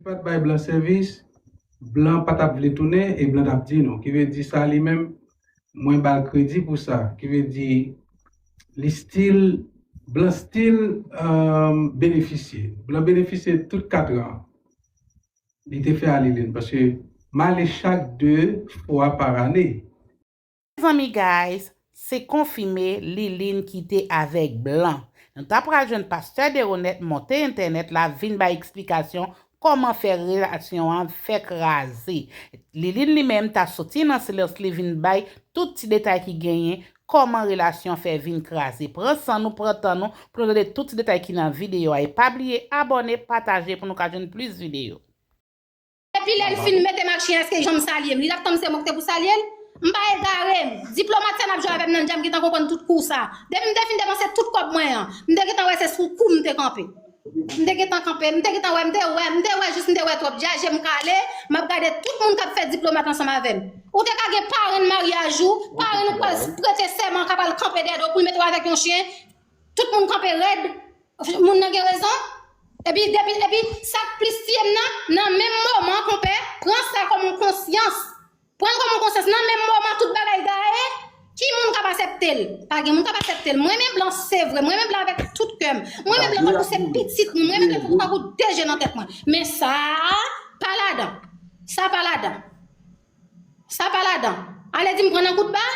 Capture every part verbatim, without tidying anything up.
Pa t bay blan sèvis, blan pa t ap vle tounen e blan t ap di non. Ki vle di sa li menm, mwen ba l kredi pou sa. Ki vle di li still, blan still um, benefisye. Blan benefisye tout katran. Li te fè a Liline, paske m ale chak de fwa pa ane. Mezanmi guys, se konfime Liline kite avèk blan. Nou ta pral jwenn pastè Deronette monte entènèt la vin bay eksplikasyon kòman fè relasyon an fè kraze. Liline li menm ta soti nan silans li vin bay tout ti detay ki genyen kòman relasyon fè vin kraze. Pran san nou, pran tan nou pou nou tande tout ti detay ki nan videyo a. E pa bliye abòne, pataje pou nou ka jwenn plis videyo. Depi lè l fin mete m ak chen, èske l janm salye m? Li t ap tann se mwen ki te pou salye l? M pa egare m. Diplomat sa n ap jwe avè m nan, m gentan konprann tout kou sa. Depi m te fin depanse tout kòb mwen an, m te gentan wè se sou kou m te kanpe. M te gentan kanpe, m te gentan wè, m te wè, m te wè jis m te wè twòp. Dja je m kale, m ap gade tout moun k ap fè diplomat ansanm avè m. Ou te ka gen parenn maryaj ou, parenn ou pral prete sèman k ap al kanpe dèyè do w pou l mete w avèk yon chen. Tout moun kanpe rèd. Moun nan gen rezon. Epi depi epi sa k plis tiye m nan, nan menm moman konpè, pran sa kòm yon konsyans. Pran l kòm yon konsyans. Nan menm moman tout bagay gaye, ki moun k ap aksepte l? Pa gen moun k ap aksepte l. Mwen renmen blan se vre. Mwen renmen blan avèk tout kè m. Mwen renmen blan tankou se pitit mwen. Mwen renmen blan tankou de je nan tèt mwen. Men sa a pa ladan. Sa pa ladan. Sa pa ladan. Ale di m pran nan kout ba?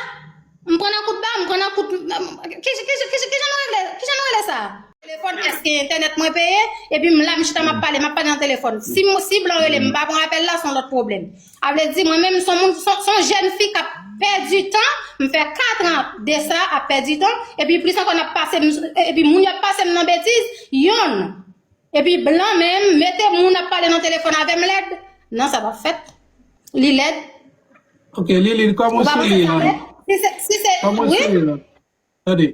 M pran nan kout ba, m pran nan kout. Kijan nou regle, kijan nou regle sa? Telefòn, èske entènèt mwen peye? Epi m la, m chita, m ap pale, m ap pale nan telefòn. Si, si blan rele m, m pa pran apèl la, se yon lòt pwoblèm. A vle di, mwen menm, se yon moun, se yon jèn fi k ap pèdi tan, m fè kat an de sa, ap pèdi tan, epi plis ankò, n ap pase m, epi moun yo ap pase m nan betiz, yonn. Epi blan menm, mete moun ap pale nan telefòn avè m lèd. Non, sa p ap fèt. Li lèd. Ok, Liline, kòman w sou liy lan? Si se, si se, wi. Tande,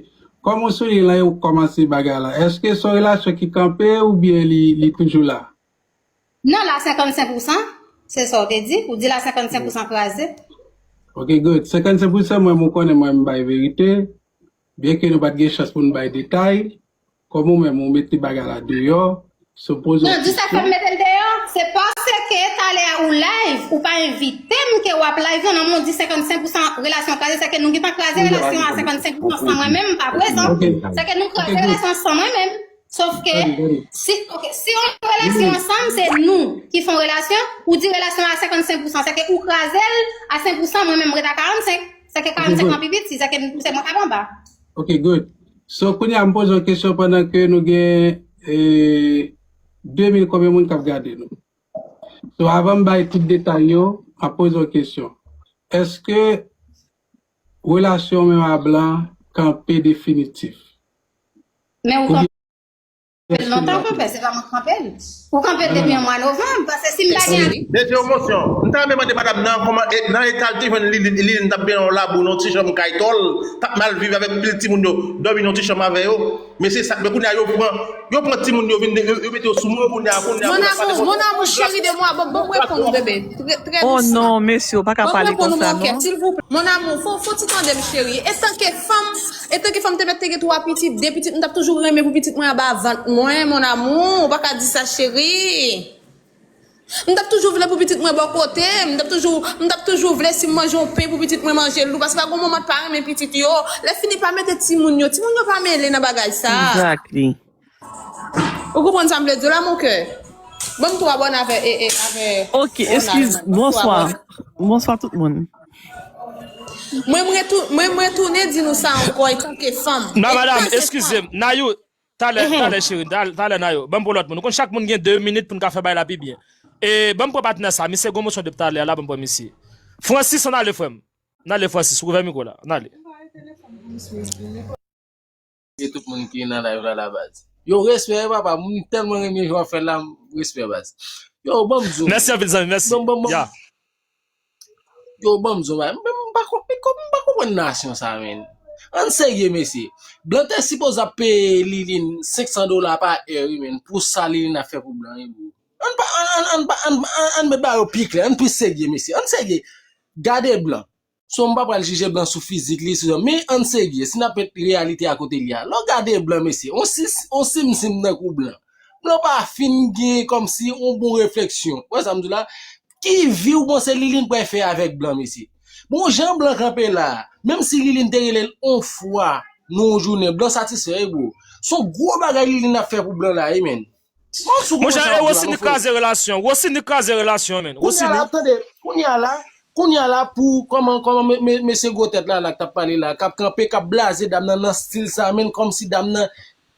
kòman w sou liy lan e ou kòmanse bagay la? Èske se yon relasyon ki kanpe oubyen li, li toujou la? Non, la senkannsenk pousan. Se sa w te di? Ou di la senkannsenk pousan kraze? Ok, good. Senkannsenk pousan mwen, mwen konnen mwen m bay verite. Byenke nou pa t gen chans pou n bay detay, kòm ou menm ou mete bagay la deyò, si w poze yon kesyon. Non, di sa k fè m mete l deyò, se paske talè a ou live, ou pa envite m ke w ap live, non, non, men w di senkannsenk pousan relasyon kraze, sèke nou gentan kraze relasyon an a senkannsenk pousan san mwen menm m pa prezan. Sèke nou kraze relasyon an san mwen menm. Sofke, si, ok, si yon relasyon ansanm, se nou ki fè yon relasyon, ou di relasyon an a senkannsenk pousan, sèke ou kraze l a senk pousan, mwen menm m ret a karannsenk. Sèke karannsenk lan pi piti, sèke se mwen k ap anba. Ok, good. So, kounye a, m poze yon kesyon pandan ke nou gen eh, de mil konbyen moun k ap gade nou. So, avan m bay tout detay yo, m ap poze yon kesyon. Èske relasyon w menm a blan kanpe definitif? Men ou kanpe l lontan, konpè, se pa mwen k kanpe l. Ou kanpe l depi yon mwa novanm, paske si m pa gen. Mesye w mosyon, m ta renmen mande madanm nan kòman, nan eta l te jwenn Liline, Liline t ap byen nan yon labou, nan yon ti chanm kay tòl, t ap mal viv avèk pil timoun yo, dòmi nan yon ti chanm avè yo. Mesye sa, men kounye a yo pran, yo pran timoun yo vin, yo, yo mete yo sou moun kounye a, kounye a. Mon amour, mon amour, chéri de moi, bon, bon, reponn ou, bebe. Trè, trè doucement. Oh non, mesye, ou pa ka pale konsa, non. S'il vous plaît. Mon amour, fò, fò ti tande m, cheri. Etanke fanm, etanke fanm te mèt te gen twa pitit, de pitit, m t ap toujou renmen pou pitit mwen anba vant mwen, mon amour. Ou pa ka di sa, cheri. M t ap toujou vle pou pitit mwen bò kote m, m t ap toujou, m t ap toujou vle si m manje yon pen pou pitit mwen manje l tou, paske pa gen moman t pa renmen pitit yo. Lè fini pa mete timoun yo, timoun yo pa mele nan bagay sa. Exactly. Ou konprann sa m vle di w la, mon kè? Ban m tou abòne avè, e, e, avè. Ok, eskiz, bonswa. Bonswa tout moun. Mwen, mwen retounen di nou sa ankò, etanke fanm. Non, madanm, eskize m. Nayou, Talè, talè, cheri, talè, talè, Nayo. Ban m pran lòt moun. Ou konn chak moun gen de minit pou n ka fè bagay la pi byen. E, ban m pran patnè sa. Misye gen yon mosyon depi talè a la, ban m pran misye. Francis, ann ale, frè m. Ann ale, Francis, ouvè mikwo la. Ann ale. E tout moun ki nan live la, la baz. Yo, respè, papa. Mwen tèlman renmen jan w ap fè l la, respè, baz. Yo, ban m di w. Mèsi anpil, zanmi, mèsi. Ban m, ban m, ban m. Ya. Yo, ban m di w bagay, m pa konprann nasyon sa, menn. Ann serye, mesye. Blan te sipoze ap peye Liline senk san dola pa è, wi, menn, pou sa Liline ap fè pou blan, wi, bro. Ann pa, ann, ann, ann, ann, ann, ann met bagay yo pi klè, ann pi serye, mesye. Ann serye. Gade blan. So, m pa pral jije blan sou fizik li, sou, men ann serye, si n ap met reyalite a kote l ye a. Lè w gade blan, mesye, on si, on simsim tankou blan. Blan pa fin gen kòmsi yon bon refleksyon. Ou wè sa m di w la? Ki vi w panse Liline pral fè avèk blan, mesye? Bon, jan blan kanpe la, menm si Liline te rele l on fwa nan yon jounen, blan satisfè, wi, bro. Se yon gwo bagay Liline ap fè pou blan la, wi, menn. Monchè, e Rosini kraze relasyon. Rosini kraze relasyon, menn. Rosini. Kounye a la, kounye a la, pou kòman, kòman mesye gwo tèt la, la, k t ap pale la, k ap kanpe, k ap blaze dam nan nan stil sa, menn, kòmsi dam nan,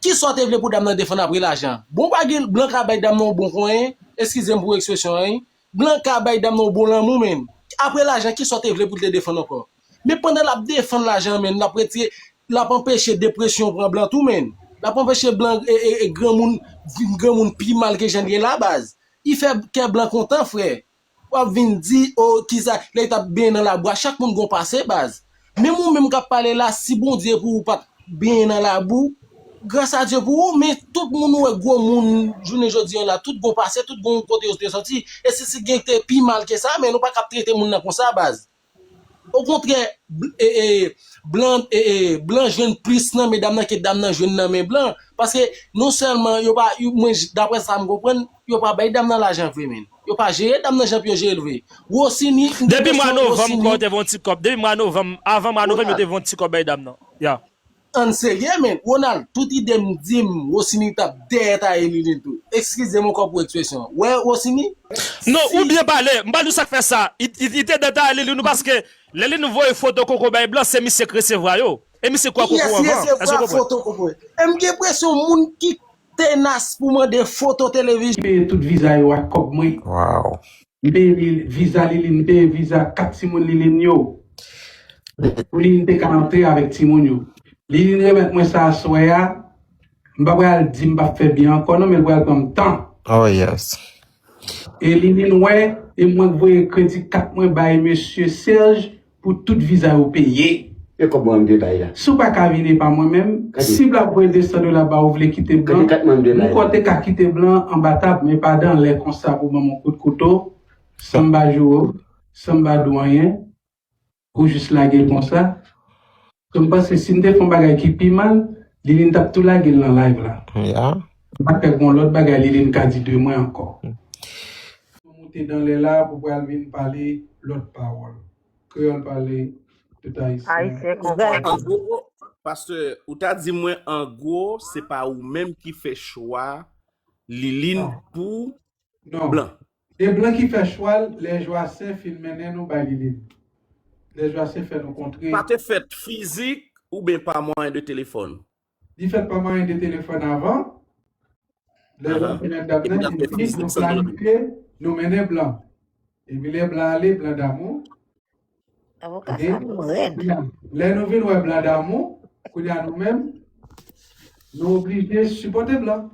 ki sa w te vle pou dam nan defann apre lajan? Bon, pa gen blan ka bay dam nan yon bon konyen, eskize m pou ekspresyon an, wi. Blan ka bay dam nan yon bon lanmou, menn. Apre lajan, ki sa w te vle pou l te defann ankò? Men pandan l ap defann lajan, menn, l ap retire, l ap anpeche depresyon pran blan tou, menn. L ap anpeche blan, e, e, e, granmoun, vin granmoun pi mal ke jan l ye la, baz. Li fè kè blan kontan, frè. W ap vin di, o, kisa, lè li t ap benyen nan labou a, chak moun gon pase, baz. Menm ou menm k ap pale la, si Bondye pou ou pa t benyen nan labou, gras a Dye pou ou, men tout moun ou wè gwo moun jounen jodi an la, tout gon pase, tout gon kote yo te sòti. E si, si gen te pi mal ke sa, men nou pa ka ap trete moun nan konsa, baz. Okontrè, bl- e, e, blan, e, e, blan jwenn plis nan men dam nan ke dam nan jwenn nan men blan. Paske non sèlman yo pa, yo- mwen, j- daprè sa m konprann, yo pa bay dam nan lajan vre, menn. Yo pa jere dam nan jan pou yo jere l vre. Rosini, m te Depi mwa sou novanm, Rosini. Kò te voye yon ti kòb. Depi mwa novanm, avan mwa novanm, yo Ronald, te voye yon ti kòb bay dam nan. Ya. Ann serye, menn. Ronald, tout ide m di m, Rosini t ap dèyè taye Liline tou. Eskize m ankò pou ekspresyon an. Wè, Rosini? Non, si ou byen pale. M pa di w sa k fè sa. Li, li, li te dèyè taye Liline, paske lè Liline voye foto koko bay blan, se misye k resevwa yo. E misye kwè koko anvan. Èske w konprann? Foto koko. E m gen enpresyon moun ki tenas pou mande foto televizyon. Peye tout viza yo ak kòb mwen. Wow. M peye li, viza Liline, m peye viza kat timoun Liline yo. Pou Liline te ka antre avèk timoun yo. Liline remèt mwen sa aswè a. M pa pral di m p ap fè byen ankò non, men l pral pran m tan. Oh, yes. E Liline wè, e mwen k voye kredi kat mwen bay mesye Serge pou tout viza yo peye. E kòb mwen m te bay la. Si w pa ka vin e pa mwen menm, gade, si blan voye de san dola ba ou, vle kite blan, gade kat mwen m te bay la. Ou te ka kite blan anba tab, men pa dan lè konsa pou ban m yon kout kouto, sanba jouro, sanba dwanyen, ou jis lage l konsa. So, m panse si m te fè yon bagay ki pi mal, Liline t ap tou lage l nan live la. Ya. M pa t kwè gon lòt bagay Liline ka di de mwen ankò. Moute dan lè la pou pral vin pale lòt pawòl. Kreyòl pale, tout Ayisyen. Ayisyen konprann. An gwo, pastè, ou ta di mwen, an gwo, se pa ou menm ki fè chwa Liline pou blan. Non. E blan ki fè chwa l, lè Jwasen fin mennen nou bay Liline. Lè Jwasen fè nou kontre. Sa te fèt fizik oubyen pa mwayen de telefòn? Li fèt pa mwayen de telefòn avan. Lè Jwasen ak dam nan, epi nou planifye, nou mennen blan. Epi lè blan ale, blan damou. Avoka, sa moun rèd. Lè nou vin wè blan damou, kounye a nou menm, nou oblije sipòte blan.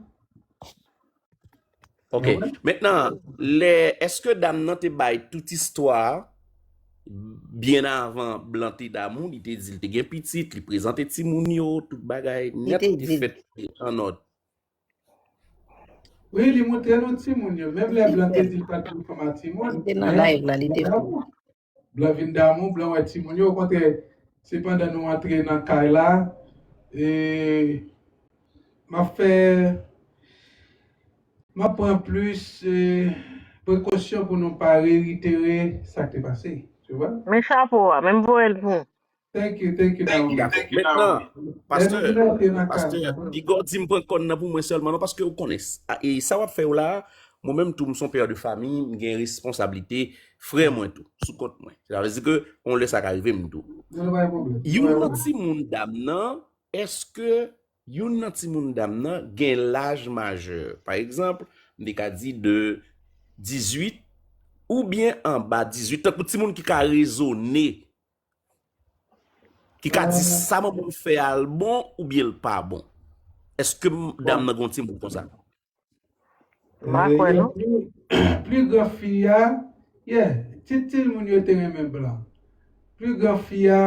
Ok. Mentnan, lè, èske dam nan te bay tout istwa a byen avan blan te damou, li te di l te gen pitit, li prezante timoun yo, tout bagay nèt te fèt an nòd? Wi, li montre nou timoun yo. Menm lè blan te di l pa t vle fanm a timoun, li te nan live la, li te fou. Blan vin damou, blan wè timoun yo. Okontrè, se pandan nou antre nan kay la, e, m ap fè, m ap pran plis, e, prekosyon pou nou pa reyitere sa k te pase. Tu vois? Men chapo a, men m voye l pou ou. Thank you, thank you, Naomi. Mentnan, pastè, pastè, piga w di m pran kòn nan pou mwen sèlman, non, paske ou konnen, e sa w ap fè yo la, mwen menm tou, m se yon pè de fanmi, m gen responsablite, frè mwen tou, sou kont mwen. Sa vle di ke, yon lè sa ka rive m tou. Youn nan timoun dam nan, èske youn nan timoun dam nan gen laj majè? Pa egzanp, m te ka di de dizuit oubyen anba dizuit, tankou timoun ki ka rezone, ki ka di sa manman l fè a l bon oubyen l pa bon? Èske dam nan gen yon timoun konsa? M pa kwè, non. Pli gran fi a, yeah, ti, ti moun yo te renmen blan. Pli gran fi a,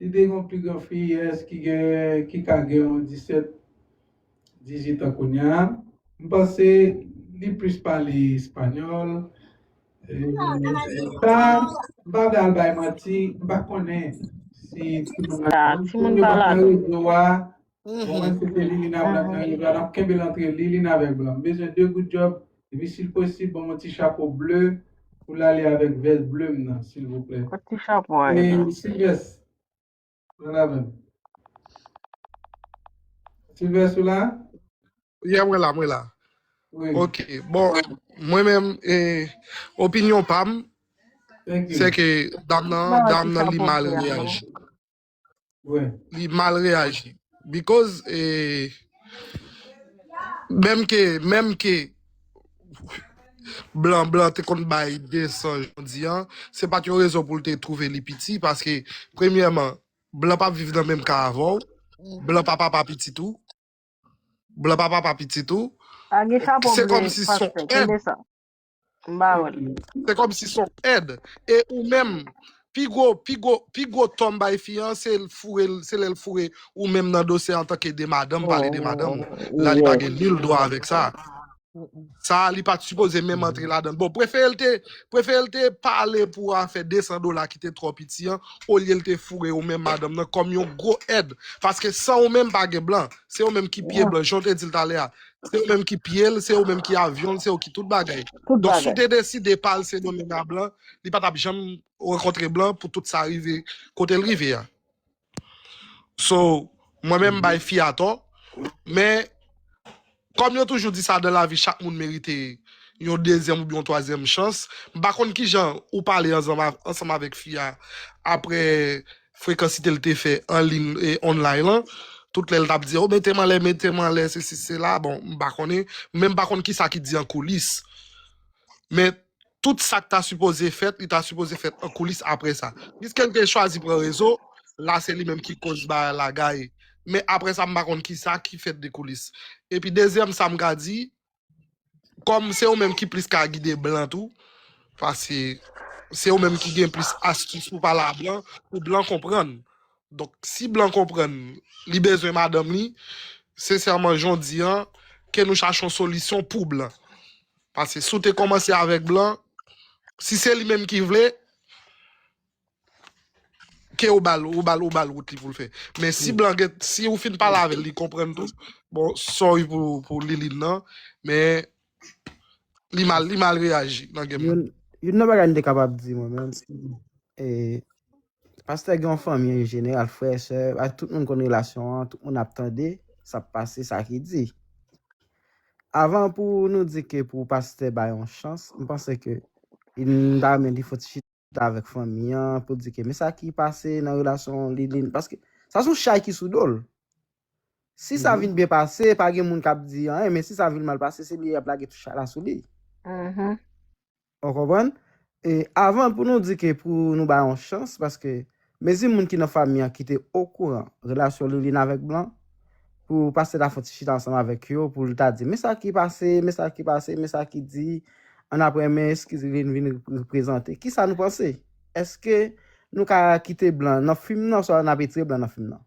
li te gen yon pli gran fi, yes, ki gen, ki ka gen yon disèt, dizuit an kounye a. M panse li plis pale espanyòl. E, sa, m pa vle al bay manti, m pa konnen si timoun nan, timoun yo pa pale rezo a, Bon, mwen se te Lilin a Blan nan rive la, n ap kenbe l antre Lilin avèk Blan. M bezwen de goud djòb, epi si l posib, ban m yon ti chapo ble pou l ale avèk vès ble m nan, silvouplè. Yon ti chapo a. E Silvès, pran la menm. Silvès, ou la? Yeah, mwen la, mwen la. Wi. Ok, bon, mwen menm, eh, opinyon pa m, Thank you. Se ke dam nan, dam nan li mal reyaji. Wi. Li mal reyaji. Because, eh, menm ke, menm ke Blan, Blan te konn bay de san jodi an, se pa t yon rezon pou l te twouve li piti, paske, premyèman, Blan p ap viv nan menm ka avè w, Blan pa papa pitit ou, Blan pa papa pitit ou, Pa gen chapo se ble, kòmsi son pastè, kenbe èd, sa. M ba w li. se kòmsi son èd. E ou menm, pi gwo, pi gwo, pi gwo tò m bay fi an, se l foure, l- se lè l foure ou menm nan dosye antanke de madanm, pale de madanm. La, li pa gen nil dwa avèk sa. Sa, li pa t sipoze menm antre ladan. Bon, prefere l te, prefere l te pale pou afè de san dola ki te twò piti an, olye l te foure ou menm madanm nan kòm yon gwo èd. Paske san ou menm pa gen Blan. Se ou menm ki piye Blan, jan w te di l talè a. Se ou menm ki piye l, se ou menm ki avyon l, se ou ki tout bagay. Tout Donk, si w bagay. te deside pa al se nonmen a Blan, li pa t ap janm rankontre Blan pou tout sa rive kote l rive a. So, mwen menm, m bay fi a tò, men kòm yo toujou di sa, dans la vie, chak moun merite yon dezyèm oubyen yon twazyèm chans. M pa konn kijan ou pale ansanm a- ansanm avèk fi a apre frekansite l te fè an liy e online lan. Tout lè l t ap di, oh, mete m anlè, mete m anlè, sesi, sela. Bon, m pa konnen. Men m pa konn kisa ki di an koulis. Men tout sa k ta sipoze fèt, li ta sipoze fèt an koulis apre sa. Piske l te chwazi pran rezo, la se li menm ki koz bagay la gaye. Men apre sa, m pa konn kisa ki fèt de koulis. Epi dezyèm sa m ka di, kòm se ou menm ki plis ka gide Blan tou, paske se ou menm ki gen plis astis pou pale a Blan, pou Blan konprann. Donk, si Blan konprann, li bezwen madanm li, sensèman, jan w di an, ke nou chache yon solisyon pou Blan. Paske si w te kòmanse avèk Blan, si se li menm ki vle, ke ou ba l, ou ba l, ou ba l wout li pou l fè. Men si Blan gen, si ou fin pale avè l, li konprann tou. Bon, sorry pou, pou Lilin nan, men li mal, li mal reyaji nan game nan. Youn, youn nan bagay m te kapab di mwen menm, e, pastè gen yon fanmi an jeneral, frè, sè, ak tout moun konn relasyon an, tout moun ap tande, sa ap pase, sa ki di. Avan pou nou di ke pou pastè bay yon chans, m panse ke m ta renmen li fè yon ti chita avèk fanmi an, pou di ke men sa ki pase nan relasyon Lilin, paske sa se yon chay ki sou do l. Si sa vin byen pase, pa gen moun k ap di anyen, men si sa vin mal pase, se li y ap lage tout chay la sou li. Ou konprann? E avan pou nou di ke pou nou bay yon chans, paske mezi moun ki nan fanmi an ki te okouran relasyon Lilin avèk Blan, pou pastè ta fè yon ti chita ansanm avèk yo, pou l ta di, men sa ki pase, men sa ki pase, men sa ki di, annapre, men eskiz Lilin vin reprezante. Kisa nou panse? Èske nou ka kite Blan nan fim nan, oswa n ap retire Blan nan fim nan?